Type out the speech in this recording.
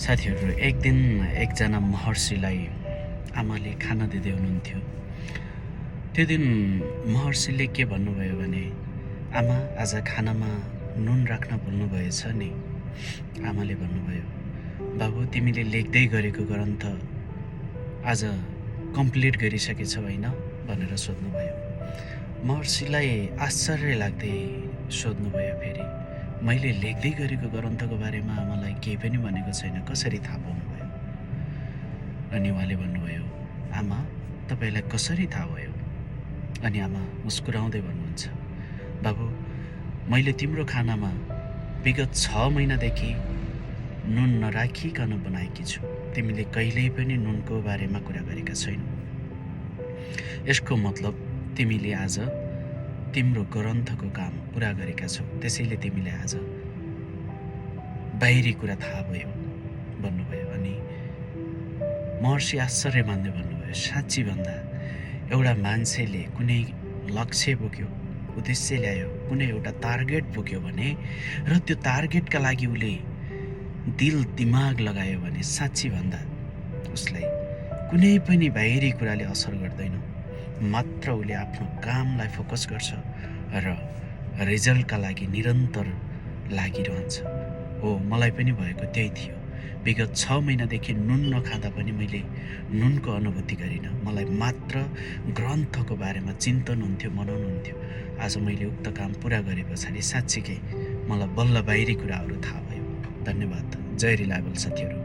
साथीहरू, एक दिन एकजना महर्षिलाई आमाले खाना दिँदै हुनुहुन्थ्यो। त्यो दिन महर्षिले के भन्नुभयो भने, आमा आज खानामा नुन राख्न भुल्नुभएछ नि। आमाले भन्नुभयो, बाबु तिमीले लेख्दै गरेको ग्रन्थ आज कम्प्लिट गरिसकेछौ होइन भनेर सोध्नुभयो। महर्षिलाई आश्चर्य लाग्दै सोध्नुभयो, फेरि मैले लेख्दै गरेको ग्रन्थको बारेमा आमालाई केही पनि भनेको छैन, कसरी थाहा पाउनुभयो? अनि उहाँले भन्नुभयो, आमा तपाईँलाई कसरी थाहा भयो? अनि आमा मुस्कुराउँदै भन्नुहुन्छ, बाबु मैले तिम्रो खानामा विगत 6 महिनादेखि नुन नराखिकन बनाएकी छु। तिमीले कहिल्यै पनि नुनको बारेमा कुरा गरेका छैनौ। यसको मतलब तिमीले आज तिम्रो ग्रन्थको काम पुरा गरेका छौ, त्यसैले तिमीलाई आज बाहिरी कुरा थाहा भयो भन्नुभयो। अनि महर्षि आश्चर्य मान्दै भन्नुभयो, साँच्ची भन्दा एउटा मान्छेले कुनै लक्ष्य बोक्यो, उद्देश्य ल्यायो, कुनै एउटा टार्गेट बोक्यो भने र त्यो टार्गेटका लागि उसले दिल दिमाग लगायो भने साँच्ची भन्दा उसलाई कुनै पनि बाहिरी कुराले असर गर्दैन। मात्र उसले आफ्नो कामलाई फोकस गर्छ र रिजल्टका लागि निरन्तर लागिरहन्छ। हो, मलाई पनि भएको त्यही थियो। विगत 6 महिनादेखि नुन नखाँदा पनि मैले नुनको अनुभूति गरिनँ। मलाई मात्र ग्रन्थको बारेमा चिन्तन हुन्थ्यो, मनन हुन्थ्यो। आज मैले उक्त काम पुरा गरे पछाडि साँच्चीकै मलाई बल्ल बाहिरी कुराहरू थाहा भयो। धन्यवाद। जय रिलायबल साथीहरू।